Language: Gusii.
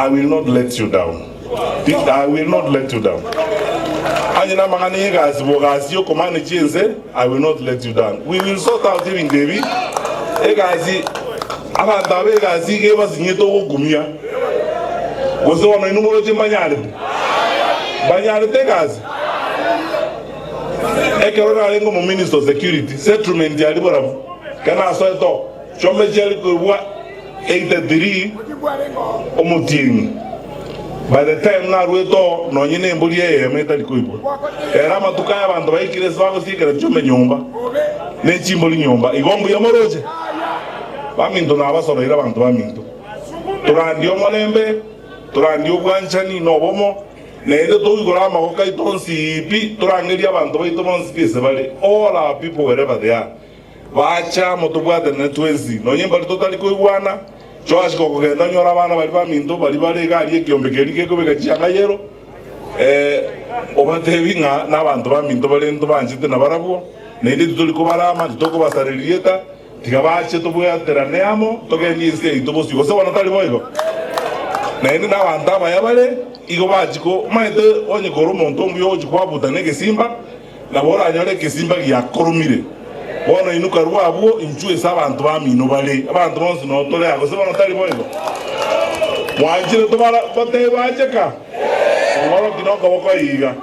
I will not let you down. I will not let you down. Onye namang'ana y'egasi bogasi y'okomanage ense, I will not let you down. We will sort out ebinto ebi, egasi, abanto aba egasi iga ebasinyete ogokumia. Gose bono inwe moroche mbanyarete? Mbanyarete egasi? Ekero narenge omominister o security, settlement aria borabu, ekero nasoete oo, chiombe chiare koibwa 83 omotienyi. By the time narwete oo, nonye nembori eyemo etari koibwa. Ere amatuko aya abanto baikire ase bagosiekera chiombe nyomba, ne chimbori nyomba. Igo mbuya moroche? Baminto nabasoroire abanto baminto. Torandie omorembe, torandie obwanchani na obomo, naende toigore amaboko aito onsi pi, torangerie abanto baito bonsi pi ase bare, all our people wherever they are, bache amo tobwatanane twensi, nonye mbari totari koigwana, Joash gokogenda onyore abana baria baminto baria bare iga aria ekiombe keria gekobeka chianga yero, eh, obatebi ng'a nabanto baminto bare ntobanchete nabarabwo, naende titori kobarama, titokobasareria rieta, Tiga bache tobwaterane amo, togendie ense yaito bosio. Gose bono tari boigo? Naende nabanto abaya bare, igo bachia ko omanyete onye kore omonto omuya ogochia kwabuta negesimba, nabo oranyore egesimba giakoromire. Bono inwe karue abwo, inchuo ase abanto bamino bare. Abanto bonsi noo tore aa, gose bono tari boigo? Mwanchire tobara batebe bache ka? Ong'oroki nokoboko iga.